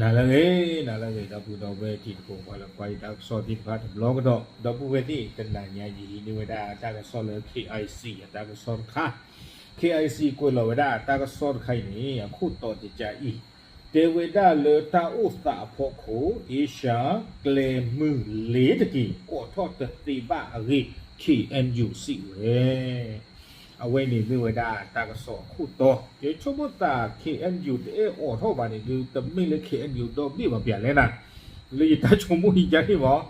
နၤလၢအဂ့ၤ, နၤလၢအဂ့ၤ ဒီပုၢ်ဒီဝဲၢ်တံၤသကိး ပှၤလၢကွၢ်ယတၢ်ကစီၣ်သ့ၣ်တဖၣ်တဘျီကဒီး, ဒီပုၢ်ဝဲၢ်သ့ၣ် တနၤညါယဟံးန့ၢ်ဝဲဒၣ်တၢ်ကစီၣ်လၢ K I C အတၢ်ကစီၣ်တခါ, K I C ကွဲးလီၤဝဲဒၣ်တၢ်ကစီၣ်တခါအံၤန့ၣ် အခိၣ်တီတကးအံၤ, တဲဝဲဒၣ်လၢတၢ်အိၣ်သးအဖီခိၣ် Asia ကျဲမုၢ်လ့ၤတက့ၤ အိးထီၣ်တသ့ဘၣ်အဂ့ၢ် K N U စံးဝဲ အဝဲန့ၣ်မ့ၢ်ဝဲဒၣ်တၢ်ကစီၣ်အခိၣ်တီ, ယဆိကမိၣ်သး K N U တအဲၣ်အိးထီၣ်ဘၣ်န့ၣ်ဒုး တမ့ၢ်လၢ K N U ဒီဘ့ၣ်ဘၣ်ပျၢ်လဲၣ်နၤ, လၢယတၢ်ဆိကမိၣ်ယံၤယါန့ၣ်မး,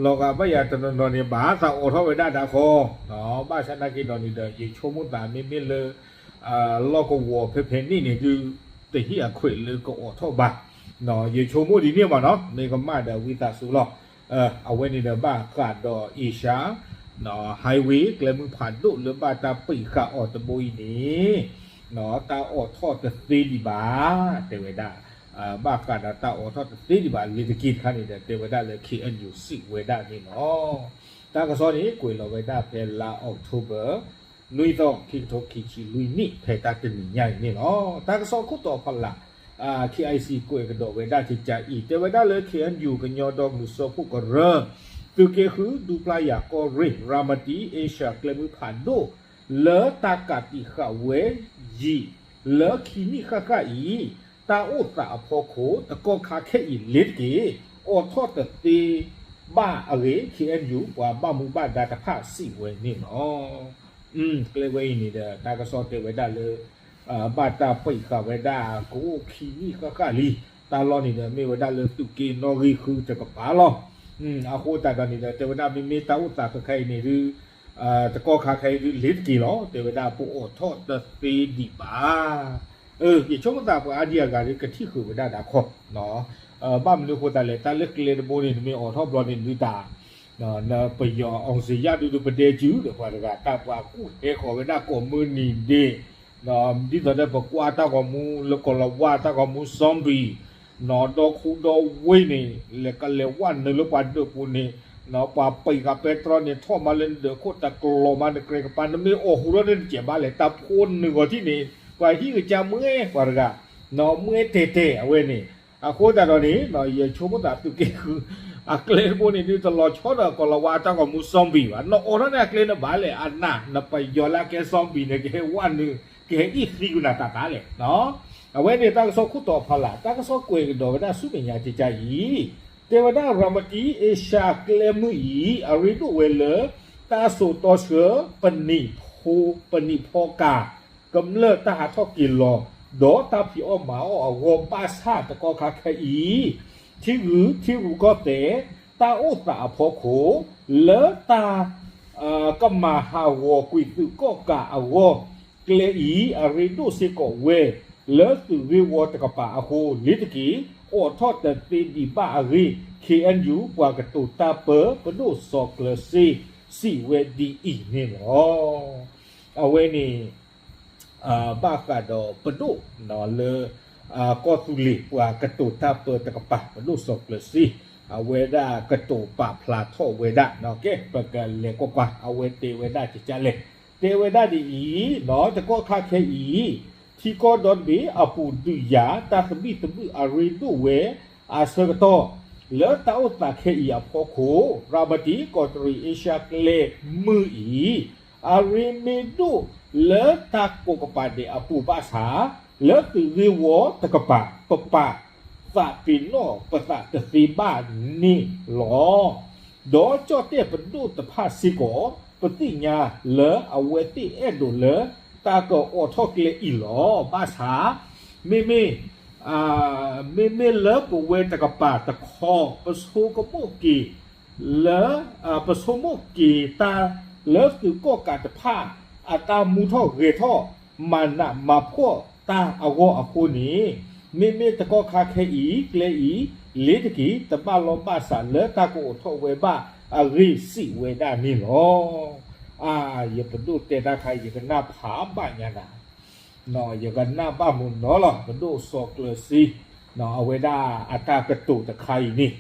လီၤဂာ်ဘၣ်ယၤတနီၤနီၤန့ၣ် ဘၣ်သးအိးထီၣ်ဝဲဒၣ်ဒၣ်ဃီ, ဘၣ်ဆၣ်နာ်က့ဒီးန့ၣ်ဒီး ယဆိကမိၣ်သးမ့မ့ၢ်လၢ လီၢ်ကဝီၤဖဲဖဲန့ၣ်န့ၣ်ဒုး တဟ့ၣ်အခွဲးလၢကအိးထီၣ်ဘၣ်, ယဆိကမိၣ်ဒ်န့ၣ်မးနီၤ, မ့ၢ်ကမၣ်ဒီးဝံသးစူၤလီၤ. အဝဲန့ၣ်ဒီးဘၣ်ဃးဒီး Asia highway ကျဲမုၢ်ဖးဒိၣ်လၢဘၣ်တၢ်ပံာ်ဃာ်အီၤတဘိအံၤန့ၣ် တၢ်အိးထီၣ်တသ့ဒံးဘၣ်, တဲဝဲဒၣ်, ဘၣ်ဃးဒီးတၢ်အိးထီၣ်တသ့ဒံးဘၣ် လ့ၤတက့ၤတခါန့ၣ်ဒီး တဲဝဲဒၣ်လၢ K N U စံးဝဲဒၣ်န့ၣ်လီၤ. တၢ်ကစီၣ်န့ၣ် ကွဲးလီၤဝဲဒၣ်ဖဲလါ October နွံသီ ခံကထိခံဆံလွံၢ်နံၣ် ဖဲတၢ်တနံၤညါအံၤန့ၣ်လီၤ. တၢ်ကစီၣ်ခိၣ်တီဖီလာ် K I C ကွဲးကဒီးဝဲဒၣ်ကကးအံၤ တဲဝဲဒၣ်လၢ K N U ကညီဒီကလုာ်စၢဖှိၣ်ကရၢ သုးက့ဃု ဒူပျၢ်ယၤကီၢ်ရ့ၣ် ရၤမတံ Asia ကျဲမုၢ်ဖးဒိၣ် လၢတၢ်ကးတံာ်ဃာ်ဝဲယံာ် လၢခံနံၣ်ဃၣ်ဃၣ်အံၤ တၢ်အိၣ်သးအဖီခိၣ် တကီၢ်ခါခဲအံၤလ့ၤတက့ၤ အိးထီၣ်တသ့ဘၣ်အဂ့ၢ် K N U ပှၤဘၣ်မူဘၣ်ဒါတဖၣ်စံးဝဲန့ၣ်လီၤ. ကျဲဝဲအံၤန့ၣ်ဒီး တၢ်ကစီၣ်တဲဝဲဒၣ်လၢ ဘၣ်တၢ်ပံာ်ဃာ်ဝဲဒၣ်ကအိၣ်ခံနံၣ်ဃၣ်ဃၣ်လံ, တၢ်လီၢ်န့ၣ်ဒီးမ့ၢ်ဝဲဒၣ်လၢသုးက့နီၣ်ဂံၢ်ဃုတကပၤလီၤ. အဃိသတးဒီးန့ၣ်ဒီး တဲဝဲဒၣ်မ့မ့ၢ်တၢ်အိၣ်သးခဲခါအံၤန့ၣ်ဒုး တကီၢ်ခါခဲအံၤဒုးလ့ၤတက့ၤလီၤ, တဲဝဲဒၣ်ပအိးထီၣ်တသ့ဒံးဘၣ်. ယဆိကမိၣ်သးပှၤအါဒံအါဂၤဒုးကထံၣ်ဃုာ်ဝဲဒၣ်ဒၣ်ခီ, ဘၣ်မနုၤအဃိသတးလဲၣ် တၢ်လၢကျဲတဘိန့ၣ် နမ့ၢ်အိးထီၣ်ဘျီန့ၣ်ဒုးတၢ် ပယီၤ အောင်ဇေယျ ဒုးပဒဲကၠူဒီးပှၤတဂၤ တၢ်ပှၤကူၣ်ဟဲဃီၤဝဲဒၣ်ကိးမုၢ်နံၤဒဲး, ဒ်သိးဒီးပကွၢ်တၢ်ဂီၤမူလၢကီၤလၤဝါတၢ်ဂီၤမူ zombie ဒီခိၣ်ဒီဝ့ၢ်န့ၣ် လဲၤကလဲၤဝဲနုာ်လၢပှၤဒၢးပူၤန့ၣ် ပှၤပံာ်ဃာ်ပဲတြီန့ၣ် ထီၣ်မးလၢနဒၢးခိၣ်တကျီၤမးနကြဲးကပၤ နမ့ၢ်အိးဃူထီၣ်န့ၣ်နစဲးဘၣ်လဲၣ် တၢ်ဖိနုာ်ဂီၤထံၣ်န့ၣ် ပှၤဟံၣ်ကစၢ်မှဲပှၤတဂၤ မှဲတဲာ်တဲာ်အဝဲန့ၣ် အဃိသတးဒီးန့ၣ် ယဆိကမိၣ်သးသုးက့ဃု အကျဲတဘိန့ၣ်ဒုးတလီၤဆီဒီးကီၤလၤဝါအတၢ်ဂီၤမူ zombie ဘၣ်, နအိးထီၣ်န့ၣ်အကျဲန့ၣ်ဘၣ်လဲၣ် အနၢ် နပယီၤလၢအကဲ zombie န့ၣ် ကဟဲဝဲနုာ် ကဟဲအ့ၣ်သံကွံာ်နၤတၢ်တၢ်လဲၣ်. အဝဲန့ၣ်တၢ်ကစီၣ်ခိၣ်တီဖီလာ် တၢ်ကစီၣ်ကွဲးကဒီးဝဲဒၣ်ဆူမဲာ်ညါကကါအံၤ တဲဝဲဒၣ်ရၤမတံ Asia ကျဲမုၢ်အံၤ အရ့ဒိၣ်ဝဲလၢ တၢ်စိာ်တီဆှၢ ပနံာ်ဖိ ပနံာ်ဖီကၤ ကမျၢၢ်တၢ်ဟးထီၣ်က့ၤလီၤ ဒီးတၢ်ဖံးအီၣ်မၤအီၣ်အဂီၢ် ဘၣ်ဆၣ်တကီၢ်ခါခဲအံၤ ထံဂုၤထံရူၢ်ကီၢ်သဲး တၢ်အိၣ်သးအဖီခိၣ် လၢတၢ် ကမၤဟးဂီၤကွံာ်သုးကီၣ်ကးအဂီၢ် ကျဲအံၤ အရ့ဒိၣ်စ့ၢ်ကီးဝဲ လၢသုးဂ့ၢ်ဝီတကပၤအဃိ လ့ၤတက့ၤ အိးထီၣ်တသ့ဒံးဘၣ်အဂ့ၢ် K N U ပှၤကတိၤတၢ်ပၢ ပဒိၣ်စီၤကျၢၤစ့ စံးဝဲဒ်အံၤန့ၣ်လီၤ. အဝဲန့ၣ် ဘၣ်ဃးဒီးပဒိၣ်လၢ ကီၢ်သူလ့ၤပှၤကတိၤတၢ်ပၢတကပၤ ပဒိၣ်စီၤကျၢၤစ့ အဝဲဒၣ်ကတိၤပာ်ဖျါထီၣ်ဝဲဒၣ် ကဲ ပကလဲၤကွၢ်ကွၢ် အဝဲတဲဝဲဒၣ်ကကါလဲၣ်. တဲဝဲဒၣ်ဒ်အံၤ တကီၢ်ခါခဲအံၤ ထံကီၢ်ဒီတဘ့ၣ်အပူၤဒုးယၤ တၢ်သဘံၣ်သဘုၣ်အရ့ဒိၣ်ဝဲ အဆၢကတီၢ် လၢတၢ်အိၣ်သးခဲအံၤအဖီခိၣ် ရၤမတံ ကီးတရံး အ့ရှါကျဲမုၢ်အံၤ အရ့မ့ၢ်ဒိၣ်လၢတၢ်ကိးကပၤဒဲးအပူၤဘၣ်ဆၣ် လၢသုးဂ့ၢ်ဝီတကပၤ ပပာ်သးပ့ၤနီၣ်ပသးတသ့ဘၣ်န့ၣ်လီၤ. ဒီးကၠီၣ်တဲၣ်ပဒိၣ်တဖၣ်စ့ၢ်ကီး ပသ့ၣ်ညါလၢအဝဲသ့ၣ်အဲၣ်ဒိးလၢ တၢ်ကအိးထီၣ်ကျဲအံၤလီၤ. ဘၣ်ဆၣ် မ့မ့ၢ် မ့မ့ၢ်လၢပဝဲတကပၤတခီ ပဆိကမိၣ်က့ၤ လၢ ပဆိကမိၣ်က့ၤတၢ်လၢသုးကီၣ်ကးတဖၣ် အတၢ်မူထီၣ်ဂဲၤထီၣ် မၤနးမၤဖှီၣ်တၢ်အဂီၢ်အဃိန့ၣ် မ့မ့ၢ်တကီၢ်ခါခဲအံၤ ကျဲအံၤ လ့ၤတက့ၤ တဘၣ်လီၢ်ဘၣ်စးလၢတၢ်ကအိးထီၣ်ဝဲဘၣ်အဂ့ၢ်စံးဝဲဒၣ်န့ၣ်လီၤ. အါ ယပဒိၣ်တဲတၢ်ခါ ယကနၣ်ဖးဘၣ်ညါနၤ ယကနၣ်ဘၣ်မုာ်နီၤလီၤ ပဒိၣ်စီၤကျၢၤစ့ အဝဲဒၣ်အတၢ်ကတိၤတခါအံၤန့ၣ်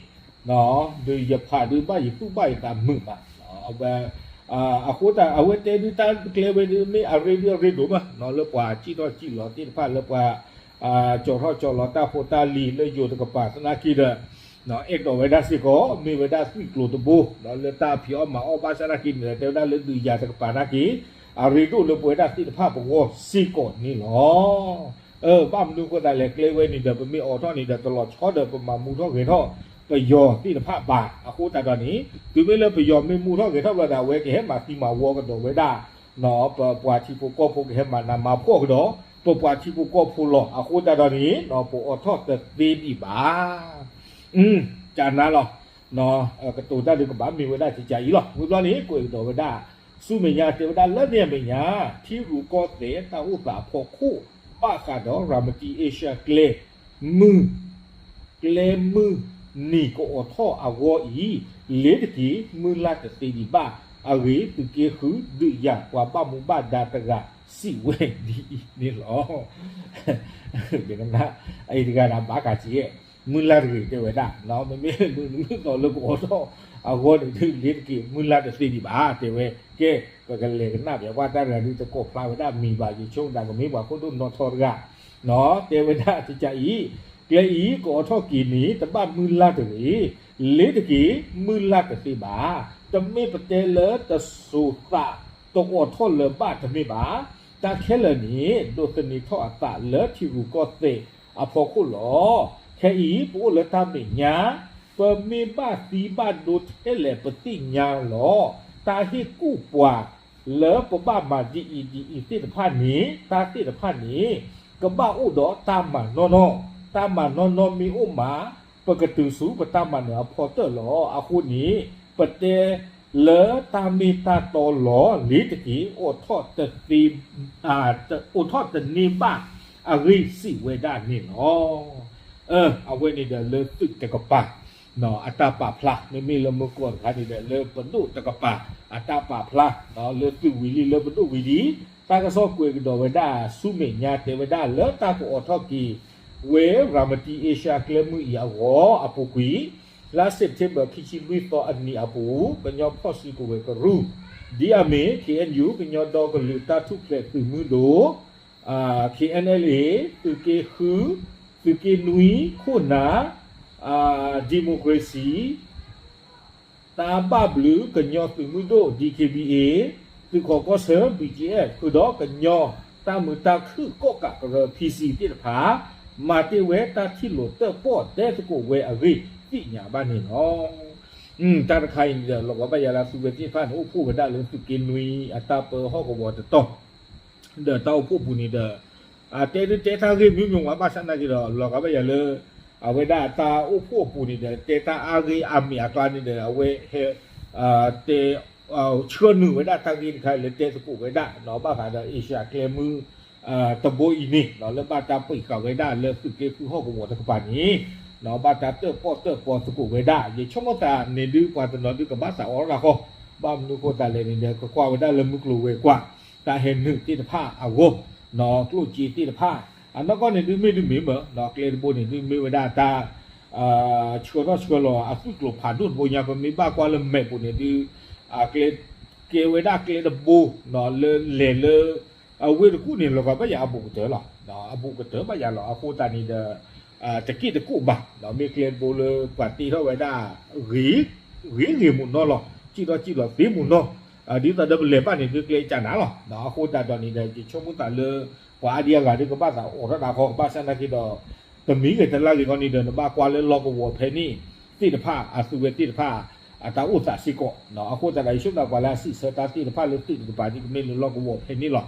ဒုးယဖးဒုးဘၣ်ယသူၣ်ဘၣ်ယသးမုာ်ဘၣ် အဝဲ အဃိသတး အဝဲတဲဒုးတၢ်ကျဲဝဲဒုး မ့ၢ်အရ့ဒုးအရ့ဒိၣ်မး လၢပှၤစံၣ်ထီၣ်စံၣ်လီၤသ့ၣ်တဖၣ်လၢပှၤ ကၠီထီၣ်ကၠီလီၤတၢ်ဖိတၢ်လံၤလၢယိၤတကပၤသနာ်က့ဒီး အဲၣ်ဒိးဝဲဒၣ်စ့ၢ်ကီး မ့ၢ်ဝဲဒၣ်သွံၣ်ကျိၤတဘိ လၢတၢ်ဖံးအီၣ်မၤအီၣ်ဘၣ်ဆၣ်သနာ်က့န့ၣ်ဒီး တဲဝဲဒၣ်လၢဒုးယၤတကပၤသနာ်က့ အရ့ဒိၣ်လၢပဝဲဒၣ်သ့ၣ်တဖၣ်ပဂီၢ်စ့ၢ်ကီးန့ၣ်လီၤ. ဘၣ်မနုၤအဃိသတးလဲၣ် ကျဲဝဲန့ၣ်ဒီး ပမ့ၢ်အိးထီၣ်န့ၣ်ဒီး တလီၤဆီဒီးပမၤမူထီၣ်ဂဲၤထီၣ် ပယီၤသ့ၣ်တဖၣ်ဘၣ်. အဃိသတးဒီးန့ၣ် တုၤမ့ၢ်လၢပယီၤမ့ၢ်မူထီၣ်ဂဲၤထီၣ်ဘျီဒီး အဝဲကဟဲမၤသံမၤဝီကဒီးဝဲဒၣ် ပပှၤထံဖိကီၢ်ဖိကဟဲမၤနးမၤဖှီၣ်ကဒီး ပပှၤထံဖိကီၢ်ဖိလီၤ. အဃိသတးဒီးန့ၣ် ပအိးထီၣ်တသ့ဒံးဘၣ်. ကနၤလီၤ. ကတိၤတၢ်ဒုးကဘၣ်မ့ၢ်ဝဲဒၣ်ကကးအံၤလီၤ. ဝံၤဘျီန့ၣ် ကွဲးကဒီးဝဲဒၣ် ဆူမဲာ်ညါတဲဝဲဒၣ်လၢန့ၣ်အမဲာ်ညါ ထံရူၢ်ကီၢ်သဲးတၢ်အိၣ်သးအဖီခိၣ် ဘၣ်ဃးဒီး ရၤမတံ Asia ကျဲမုၢ် ကျဲမုၢ်နံၤကအိးထီၣ်အဂီၢ်အံၤ လ့ၤတက့ၤ မုၢ်လၢ်တသ့ဒံးဘၣ်. အဂ့ၢ် သုးက့ဃု ဒုးယၤပှၤဘၣ်မူဘၣ်ဒါတဂၤစံးဝဲဒ်အံၤန့ၣ်လီၤ. ကန အအံၤတဂၤဒီးဘၣ်ကးက့ၤ မုၢ်လၢ်တဂ့ၤတဲဝဲဒၣ် မ့မ့ၢ်မုၢ်နံၤမုၢ်သီလၢကအိးထီၣ်အဂီၢ်န့ၣ် လ့ၤတက့ၤ မုၢ်လၢ်တသ့ဒံးဘၣ်တဲဝဲ. ကဲ ပကလဲၤကနၣ်ပျးကွၢ်တၢ်တဂၤဒုး တကိးဖျါဝဲဒၣ်မံၤဘၣ် ယဆိကမိၣ်သးကမ့ၢ်ပှၤခိၣ်ဒိၣ်နီၢ်ထီတဂၤ တဲဝဲဒၣ်ကကးအံၤ ကျဲအံၤ ကအိးထီၣ်က့ၤန့ၣ် တဘၣ်မုၢ်လၢ်တဂ့ၤ လ့ၤတက့ၤ မုၢ်လၢ်တသ့ဘၣ်. တမ့ၢ်ပတဲလၢတစိၤသးတအိးထီၣ်လၢၤဘၣ်တမ့ၢ်ဘၣ်. တၢ်ခဲလၢာ်န့ၣ် ဒိးသန့ၤထီၣ်အသးလၢထံရူၢ်ကီၢ်သဲးအဖီခိၣ်လီၤ. ခဲအံၤ ပအိၣ်လၢတၢ်မဲာ်ညါ ပမ့ၢ်ဘၣ်သံဘၣ်ဒိထဲလဲၣ်ပသ့ၣ်ညါလီၤ. တၢ်ဟ့ၣ်ကူၣ်ပှၤလၢပဘၣ်မၤဒ်အံၤဒ်အံၤသ့ၣ်တဖၣ်န့ၣ် တၢ်သ့ၣ်တဖၣ်န့ၣ် ကဘၣ်အိၣ်ဒီးတၢ်မၤနီၢ်နီၢ်, တၢ်မၤနီၢ်နီၢ်မ့ၢ်အိၣ်မး ပကတုၤဆူပတၢ်မၤနၢၤအဖီတၢၣ်လီၤ. အဃိန့ၣ် ပတဲလၢတၢ်မ့ၢ်တၢ်တီလီၤ လ့ၤတက့ၤ အိးထီၣ်တသ့ အိးထီၣ်တန့ၢ်ဘၣ်အဂ့ၢ်စံးဝဲဒၣ်န့ၣ်လီၤ. အဝဲန့ၣ်ဒီးလၢသုးတကပၤ အတၢ်ပာ်ဖျါ မ့မ့ၢ်လၢမုၢ်ကီၢ်တခါန့ၣ်ဒီး လၢပဒိၣ်တကပၤ အတၢ်ပာ်ဖျါ လၢသုးဝံၤလံ လၢပဒိၣ်ဝံၤလံ တၢ်ကစီၣ်ကွဲးကဒီးဝဲဒၣ်ဆူမဲာ်ညါတဲဝဲဒၣ်လၢတၢ်ကအိးထီၣ်က့ၤ ဝဲ ရၤမတံ Asia ကျဲမုၢ်အံၤအဂီၢ်အပူၤကွံာ် လါ September ခံဆံလွံၢ်သီအနံၤအပူၤ ကညီဖီၣ်စုကဝဲၤကရူၢ် ဒ်အမ့ၢ် K N U ကညီဒီကလုာ်တၢ်ထူၣ်ဖျဲးသုးမုၢ်ဒိၣ် K N L A သုးက့ဃု သုးက့နွံ ခိၣ်နၢ် democracy တၢ်ဘၣ်ဘျုးကညီသုးမုၢ်ဒိၣ် D K B A သုးခိးကီၢ်ဆၢ B G F ဃုာ်ဒီးကညီတၢ်မုာ်တၢ်ခုၣ်ကီၣ်ကးကရၢ P C သ့ၣ်တဖၣ် မၤတ့ၢ်ဝဲတၢ်ထံၣ်လိာ်တၢၣ်ပီၣ်တဲသကိးဝဲအဂ့ၢ်သ့ၣ်ညါဘၣ်န့ၣ်လီၤ. တၢ်တခါအံၤန့ၣ်ဒီး လီၤကီဘၣ်ယၤလၢသုဝဲသ့ၣ်တဖၣ်န့ၣ် အိၣ်ဖှိၣ်ဝဲဒၣ်လၢသုးက့နွံအတၢ်ပၢဟီၣ်ကဝီၤတတီၤ ဒီးတၢ်အိၣ်ဖှိၣ်ပူၤန့ၣ်ဒီး တဲဒုးတဲတၢ်ဂ့ၢ်မ့ၢ်မ့ၢ်ဝဲဘၣ်ဆၣ်သနာ်က့ဒီး လီၤဂာ်ဘၣ်ယၤလၢ အဝဲဒၣ်တၢ်အိၣ်ဖှိၣ်အပူၤန့ၣ်ဒီး တဲတၢ်အါဂ့ၢ်အါမံၤအကျါန့ၣ်ဒီး အဝဲဟဲ တဲ ဆှၢနုာ်ဝဲဒၣ်တၢ်ဂ့ၢ်တခါလၢတဲသကိးဝဲဒၣ် ဘၣ်ဃးဒီး Asia ကျဲမုၢ် တဘိအံၤန့ၣ် လၢဘၣ်တၢ်ပံးဃာ်ဝဲဒၣ်လၢသုးက့ဃုဟီၣ်ကဝီၤတကပၤန့ၣ် ဘၣ်တၢ်တၢၣ်ပီၣ်တၢၣ်ပီသကိးဝဲဒၣ် ယဆိကမိၣ်သးန့ၣ်ဒုး ပှၤတနီၤဒုးကဘၣ်သးအိးထီၣ်တၢ်ဃီ ဘၣ်မနုၤအဃိသတးလဲၣ်န့ၣ်ဒီး ကကွၢ်ဝဲဒၣ်လၢမုၢ်ကျိၤဝဲၤကွာ် တၢ်ဟဲနုာ်သ့ၣ်တဖၣ်အဂီၢ် ကျိၣ်စ့သ့ၣ်တဖၣ် အနီၢ်ကီၢ်န့ၣ်ဒုးမ့ၢ်ဒုးမ့ၢ်မ့ၢ် ကျဲတဘိန့ၣ်ဒုးမ့ၢ်ဝဲဒၣ်တၢ် ဆှၢထီၣ်ဆှၢလီၤအသွံၣ်ကျိၤဖးဒိၣ်တဘိညါ ပမ့ၢ်ဘၣ်ကွၢ်လၢမဲာ်ပူၤန့ၣ်ဒုး ကျဲ ကဲဝဲဒၣ်ကျဲတဘိ လၢလဲၤလၢ အဝ့ၢ်တကူၣ်န့ၣ် လီၤဂာ်ဘၣ်ယၤအဘူးကတၢၢ်လီၤ. အဘူးကတၢၢ်ဘၣ်ယၤလီၤ. အဃိသတးန့ၣ်ဒီး တက့ၢ်တကိးဘၣ် မ့ၢ်ကျဲတဘိလၢပှၤတ့ထီၣ်ဝဲဒၣ် ဂ့ၤဂ့ၤမုၢ်နီၢ်လီၤ. စံၣ်ထီၣ်စံၣ်လီၤသ့မုၢ်နီၢ် ဒ်သိးဒီးပလဲၤဘၣ်န့ၣ်ဒုးကျဲကနၤလီၤ. အဃိသတးဒီးန့ၣ်ဒီး ယဆိကမိၣ်သးလၢ ပှၤအါဒံအါဂၤဒုးကဘၣ်သးအိးထီၣ်တၢ်ဃီ ဘၣ်ဆၣ်သနာ်က့ဒီး တမံၤဂ့ၤတလါဂ့ၤခီန့ၣ်ဒီး နဘၣ်ကွၢ်လၢလီၢ်ကဝီၤဖဲန့ၣ်သ့ၣ်တဖၣ် အသုဝဲသ့ၣ်တဖၣ် အတၢ်အိၣ်သးစ့ၢ်ကီး အဃိသတးဒီး ယဆိကမိၣ်သးပှၤလၢအစံးဆၢတၢ်သ့ၣ်တဖၣ်လၢသုးတကပၤဒ်ကမ့ၢ်လၢလီၢ်ကဝီၤဖဲန့ၣ်လီၤ.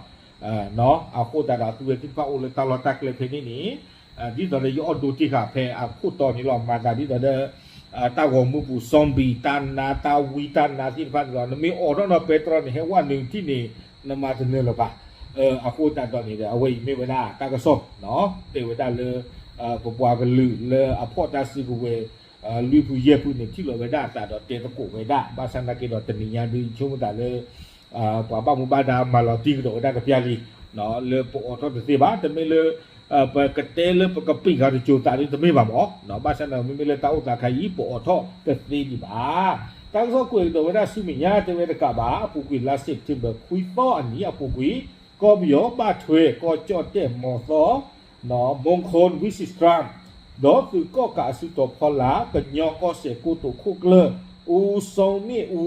အဃိသတးဒီး အသုဝဲသ့ၣ်တဖၣ်အိၣ်လၢတၢ်လီၢ်တၢ်ကျဲဖဲန့ၣ်န့ၣ် ဒ်သိးဒီးယအီၣ်ဒိတ့ၢ်ဃာ်ဖဲအခိၣ်တီန့ၣ်လီၤ. မၤသးဒ်သိးဒီး တၢ်ဂီၤမူပူၤ zombie တၢ်နါတၢ်ဝံတၢ်နါသ့ၣ်တဖၣ်န့ၣ်လီၤ. နမ့ၢ်အိးထီၣ်နီၢ်ပဲတြီန့ၣ် ဟဲဝဲနုာ်ထံၣ်န့ၣ် နမၤတနၢၤလၢၤဘၣ်. အဃိသတးဒီးန့ၣ်ဒီး အဝဲအံၤမ့ၢ်ဝဲဒၣ်တၢ်ကစီၣ် တဲဝဲဒၣ်လၢ ပပှၤကလုာ်လၢအဖီၣ်တၢ်စုကဝဲၤ လွံၢ်ဖုယဲၢ်ဖုန့ၣ် ထံၣ်လီၤဝဲဒၣ်အသးဒီးတဲသကိးဝဲဒၣ် ဘၣ်ဆၣ်သနာ်က့ဒီးတနံၤညါဒုး ယဆိကမိၣ်သးလၢ ပှၤဘၣ်မူဘၣ်ဒါမၤလီၤတံၢ်ကဒီးဝဲဒၣ်တပျၢ်လံ လၢပအိးထီၣ်တသ့ဘၣ် တမ့ၢ်လၢ ပကတဲလၢပကပံးဃာ်တစိၤသးဒုးတမ့ၢ်ဘၣ်မး ဘၣ်ဆၣ်န့ၣ် မ့မ့ၢ်လၢတၢ်အိၣ်သးခါအံၤ ပအိးထီၣ်တသ့ဒံးဘၣ်. တၢ်ကစီၣ်ကွဲးကဒီးဝဲဒၣ်ဆူမဲာ်ညါတဲဝဲတကးဘၣ် အပူၤကွံာ်လါ September ခွံသီအနံၤအပူၤကွံာ် ကီၢ်ပယီၤဘၣ်ထွဲကီၢ်ကၠီၣ်တဲၣ်မီၤသီ မူခိၣ် ဝံၡံးတြၣ် ဒီးသုးကီၣ်ကးအစုတီၤဖီလာ် ကညီကီၢ်စဲၣ်ကိတိာ်ခိၣ်ကျၢၢ် အူစီမ့ၣ်အူ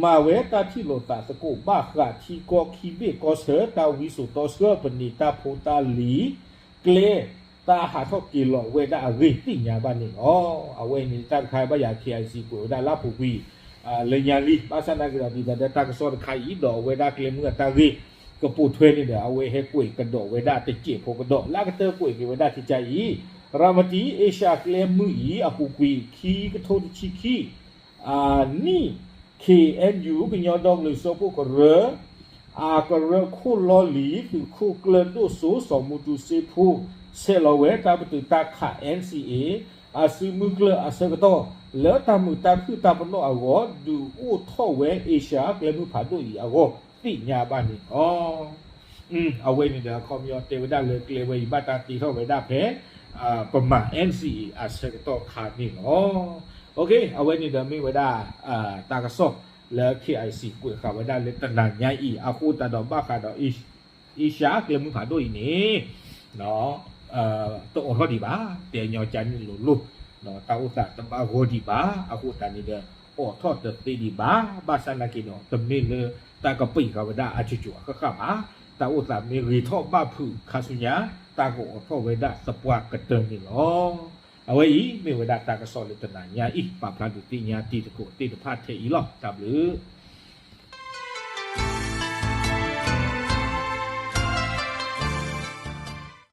မၤဝဲတၢ်ထံၣ်လိာ်သးသကိးဘၣ်ဃးထံကီၢ်ခံဘ့ၣ်ကီၢ်ဆၢ တၢ်ဝံစိာ်တီဆှၢ ပနံာ်တၢ်ဖိတၢ်လံၤ ကျဲ တၢ်ဟးထီၣ်က့ၤလီၤဝဲဒၣ်အဂ့ၢ်သ့ၣ်ညါဘၣ်န့ၣ်လီၤ. အဝဲန့ၣ်တၢ်တခါဘၣ်ယၤ KIC ကွဲးဝဲဒၣ်လၢအပူၤကွံာ် လၢညါလံ ဘၣ်ဆၣ်သနာ်က့ဒီး ဒ်သိးဒီးတၢ်ကစီၣ်တခါအံၤ ဒီးအဝဲဒၣ်ကျဲမုၢ်အတၢ်ဂ့ၢ် ကပိာ်ထွဲန့ၣ်ဒီး အဝဲဟဲကွဲးကဒီးဝဲဒၣ်တစဲးဖိကဒီး လၢအကတၢၢ်ကွဲးက့ၤဝဲဒၣ်ထဲအံၤ ရၤမတံ အ့ရှါကျဲမုၢ်အံၤ အပူၤကွံာ် ခံကထိတဆံခံ နံၣ် KNU ကညီဒီကလုာ်စၢဖှိၣ်ကရၢ အကရၢခိၣ်လီၢ်လံၤ သုးခိၣ်ကျၢၢ်ဒိၣ်စိ စီၤမူတူစ့ဖိ ဆဲးလီၤဝဲတၢ်ပတုာ်တၢ်ခး NCA အစုမုၢ်ကျၢၢ်အဆၢကတီၢ် လၢတၢ်မုာ်တၢ်ခုၣ်တၢ်ပနီၣ်အဂီၢ် ဒုးအိၣ်ထီၣ်ဝဲအ့ရှါကျဲမုၢ်ဖးဒိၣ်အံၤအဂီၢ် သ့ၣ်ညါဘၣ်န့ၣ်လီၤ. အဝဲန့ၣ်ဒီး အခီပညီတဲဝဲဒၣ်လၢကျဲဝဲအံၤ ဘၣ်တၢ်တ့ထီၣ်ဝဲဒၣ်ဖဲ ပမၤ NCA အဆၢကတီၢ်ခါန့ၣ်လီၤ. အဝဲန့ၣ်ဒီးမ့ၢ်ဝဲဒၣ် တၢ်ကစီၣ်လၢ KIC ကွဲးဃာ်ဝဲဒၣ်လၢတနၤညါအံၤ အဃိသတးဒီးဘၣ်ဃးဒီး အ့ရှါကျဲမုၢ်ဖးဒိၣ်အံၤန့ၣ် တအိးထီၣ်ဒံးဘၣ် တဲညီကန့ၣ်လိၤလိၤ တၢ်အိၣ်သးတဘၣ်ဂီၤဒံးဘၣ် အဃိသတးန့ၣ်ဒီး အိးထီၣ်တသ့ဒံးဘၣ် ဘၣ်ဆၣ်သနာ်က့ဒီး တမ့ၢ်လၢတၢ်ကပံာ်ဃာ်ဝဲဒၣ်အစိၤစိၤအဃၣ်ဃၣ်ဘၣ် တၢ်အိၣ်သးမ့ၢ်ဂ့ၤထီၣ်ဘၣ်ဖုးခါဆူညါ တၢ်ကအိးထီၣ်ဝဲဒၣ်သပှၢ်ကတၢၢ်န့ၣ်လီၤ. အဝဲအံၤမ့ၢ်ဝဲဒၣ်တၢ်ကစီၣ်လၢတနၤညါအံၤ ပာ်ဖျါဒုးသ့ၣ်ညါတံၤသကိးသ့ၣ်တဖၣ်ထဲအံၤလီၤ. တၢ်ဘျုး